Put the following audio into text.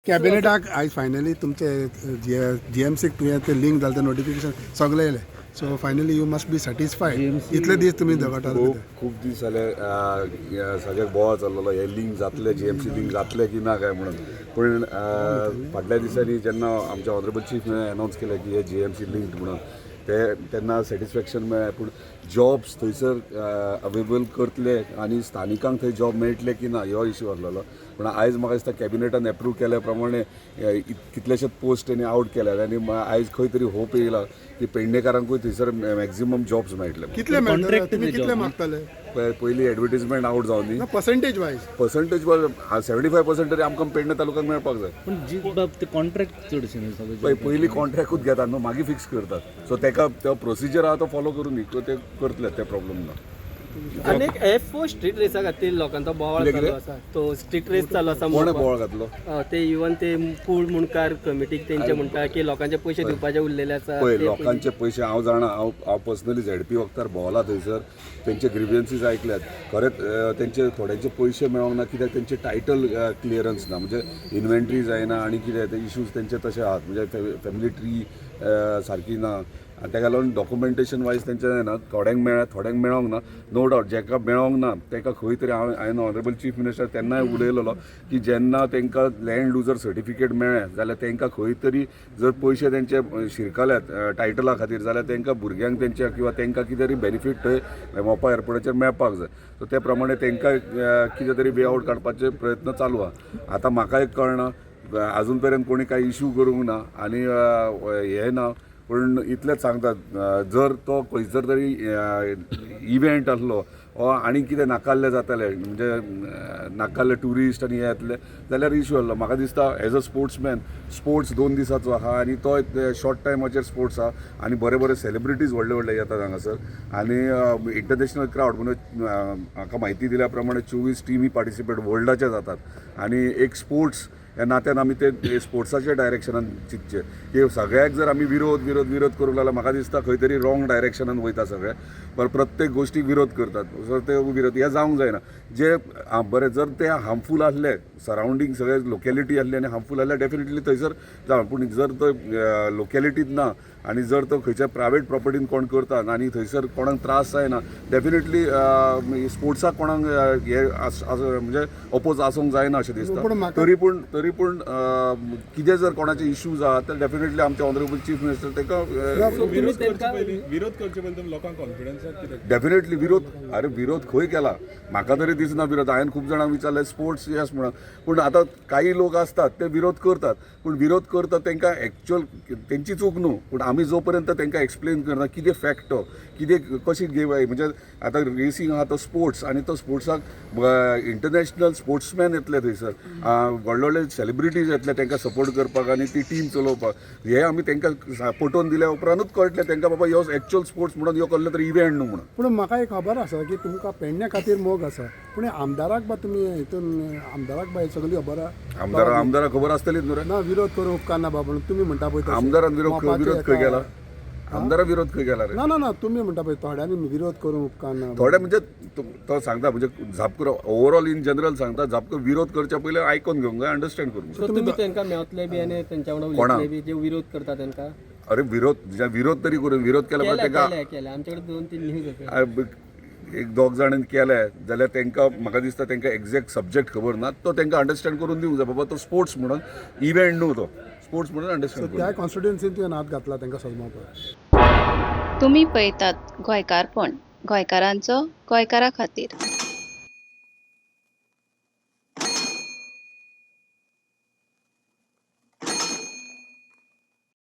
कॅबिनेटाक आयज फायनली तुमचे जीएमसीक तुवें ते लिंक जालें, ते नोटिफिकेशन सगळें येयलें. So finally you must be satisfied. इतले दीस तुमी झगडटाले. खूब खूब दीस जाले, सगळ्याक बोवाळ चल्लेलो, हे लिंक जातले, जीएमसी लिंक जातले की ना काय म्हणून. पूण फाटल्या दिसांनी जेन्ना आमच्या ऑनरेबल चीफ अनावन्स केलें की हे जीएमसी लिंक म्हणून, ते तेन्ना सॅटिस्फॅक्शन मेळ्ळें. पूण जॉब्स थंयसर अवेलेबल करतले आनी स्थानिकांक थंय जॉब मेळटले की ना, हो इश्यू आसलेलो. पूण आयज म्हाका दिसता कॅबिनेटान एप्रूव केल्या प्रमाणे कितलेशेच पोस्ट तेणी आवट केल्यात आनी आयज खंय तरी होप येयला की पेडणेकारांकूय थंयसर मॅक्झिमम जॉब्स मेळटले. कितले मेळटले? Contract तुमी ते कितले job. मागताले? पयली एडवर्टीजमेंट आवट जावन दी. ना, पर्संटेज वायज. पर्संटेज 75% तरी आमकां पेडणे तालुक्यात मेळपाक जाय. पण जी बाब ते कॉन्ट्रॅक्ट चडशे न्हू सगळे. पळय, पयली कॉन्ट्रॅक्टूच घेतात न्हू, मागीर फिक्स करतात. सो तेका तो प्रोसिजर आहा तो फॉलो करून न्ही ते करतले, ते प्रॉब्लम ना. आनी एक F4 street रेसा खातीर लोकांचो बोवाळ कितें चालू कितें? आसा. तो स्ट्रीट रेस चालू आसा कोणें मोपा. बोवाळ घातलो? ते इवन ते पूल मुणकार कमिटीक तेंचे म्हणटा की लोकांचे पयशे दिवपाचे उरलेले आसा. पळय, ते लोकांचे पयशे हांव जाणा. हांव हांव पर्सनली झेडपी वखतार भोंवला थंयसर, तेंचे ग्रिवियन्सीस आयकल्यात. खरेंच तेंचे थोड्यांचे पयशे मेळोंक ना, कित्याक तेंचे टायटल क्लियरन्स ना, म्हणजे इन्व्हेंटरी जायना आनी कितें ते इश्यूज तेंचे तशे आहात, म्हणजे फॅमिली ट्री सारकी ना आनी तेका लागून डॉक्युमेंटेशन वायज तेंचें जायना. थोड्यांक मेळ्ळा, थोड्यांक मेळोंक ना. नो डावट, जेका मेळोंक ना तेका खंय तरी हांवें ऑनरेबल चीफ मिनिस्टर तेन्नाय उलयलेलो की जेन्ना तेंकां लँड लुजर सर्टिफिकेट मेळ्ळें जाल्यार तेंकां खंय तरी जर पयशे तेंचे शिरकल्यात टायटला खातीर जाल्यार तेंकां भुरग्यांक तेंच्या किंवा तेंकां कितें तरी बेनिफीट थंय मोपा एअरपोर्टाचेर मेळपाक जाय. सो ते प्रमाणे तेंकां कितें तरी वे आवट काडपाचे प्रयत्न चालू आहा. आतां म्हाका एक कळना, आजून पर्यंत कोणी कांय इशू करूंक ना आनी हें ना. पूण इतलेंच सांगतात, जर तो खंयसर तरी इव्हेंट आसलो वा आनी कितें नाकाल्लें जातालें, म्हणजे नाकाल्ले ट्युरिस्ट आनी हे येतले जाल्यार इशू आसलो. म्हाका दिसता एज अ स्पोर्ट्समॅन, स्पोर्ट्स 2 दिसाचो आहा आनी तो शॉर्ट टायमाचेर स्पोर्ट्स आहा आनी बरे बरे सेलिब्रिटीज व्हडले व्हडले येतात हांगासर आनी इंटरनॅशनल क्रावड. म्हणून म्हाका म्हायती दिल्या प्रमाणे 24 टिमी पार्टिसिपेट वर्ल्डाचे जातात आनी एक स्पोर्ट्स ह्या नात्यान आमी ते स्पोर्ट्साच्या डायरेक्शनान चिंतचें की सगळ्याक जर आमी विरोध विरोध विरोध करूंक लागल्यार म्हाका दिसता खंय तरी रॉंग डायरेक्शनान वयता सगळे. पर प्रत्येक गोश्टीक विरोध करतात, सो ते विरोध हे जावंक जायना. जे बरें, जर ते हार्मफूल आसले, सरावंडींग सगळे लोकेलिटी आसली आनी हार्मफूल आसल्यार डेफिनेटली थंयसर जावं. पूण जर तो लोकेलिटीत ना आनी जर तो खंयच्या प्रायवेट प्रॉपर्टीन कोण करता आनी थंयसर कोणाक त्रास जायना, डेफिनेटली स्पोर्ट्साक कोणाक हे म्हणजे अपोज आसूंक जायना अशें दिसता. पूण म्हाका- तरी पूण कितें जर कोणाचे इश्यूज आहा तर डेफिनेटली आमचे ऑनरेबल चीफ मिनिस्टर ताका तुम्ही विरोध करचे तेंकां पयलीं, विरोध करचे पयलीं तुमी लोकांक कॉन्फिडन्साक कित्याक? डेफिनेटली विरोध, अरे विरोध खंय केला? म्हाका तरी दिसना विरोध. हांवें खूब जाणांक विचारलें स्पोर्ट्स येस म्हणून. पूण आतां काही लोक आसतात ते विरोध करतात, पूण विरोध करतात तांकां एक्च्युअल तेंची चूक न्हू. पूण आमी जो पर्यंत तांकां एक्सप्लेन करना कितें फॅक्ट तो, कितें कशी गेम, म्हणजे आतां रेसींग आहा तो स्पोर्ट्स आनी तो स्पोर्ट्साक इंटरनॅशनल स्पोर्ट्समॅन येतले थंयसर, व्हडले व्हडले सेलिब्रिटीज येतले तांकां सपोर्ट करपाक आनी ती टीम चलोवपाक. हे आमी तांकां पटोवन दिल्या उपरांतूच कळटलें तांकां बाबा ह्यो एक्च्युअल स्पोर्ट्स म्हणून ह्यो कसलो तरी इव्हेंट न्हू म्हणून. पूण म्हाका एक खबर आसा की तुमकां पेडण्या खातीर मोग आसा, पूण आमदाराक बा तुमी हितून आमदाराक बा ही सगळी खबर आहा? आमदाराक खबर आसतलीच न्हू रे. ना, विरोध करूंक उपकारना बा म्हणून तुमी म्हणटा पळय तशें. आमदारान विरोध मोपाचे विरोध खंय एका- केला? आमदारा विरोध खंय केला रे? ना ना ना, तुमी म्हणटा पळय थोड्यांनी विरोध करूंक उपकारना. थोडे म्हणजे तो सांगता, म्हणजे झापकर ओवरऑल इन जनरल सांगता, झापकर विरोध करच्या पयलीं आयकोन घेवंक जाय, अंडरस्टँड करूंक जाय. सो तुमी तेंकां मेवतले बी आनी तेंच्या वांगडा कोणा? उलयतले बी जे विरोध करता तेंकां? अरे विरोध, विरोध तरी करून विरोध केला केले. ताका केले केले, आमचे कडेन 2-3 न्यूज आसा. एक दोग जाणांनी केले जाल्यार तांकां म्हाका दिसता तांकां एग्जॅक्ट सब्जेक्ट खबर ना, तो तांकां अंडरस्टँड करून दिवंक जाय बाबा तो स्पोर्ट्स म्हणून इव्हेंट न्हू, तो स्पोर्ट्स म्हणून अंडरस्टँड त्या करून. कॉन्स्टिट्युएन्सीन तुवें हात घातला तांकां सजमोवपाक. तुमी पळयतात गोंयकारपण, गोंयकारांचो गोंयकारा खातीर.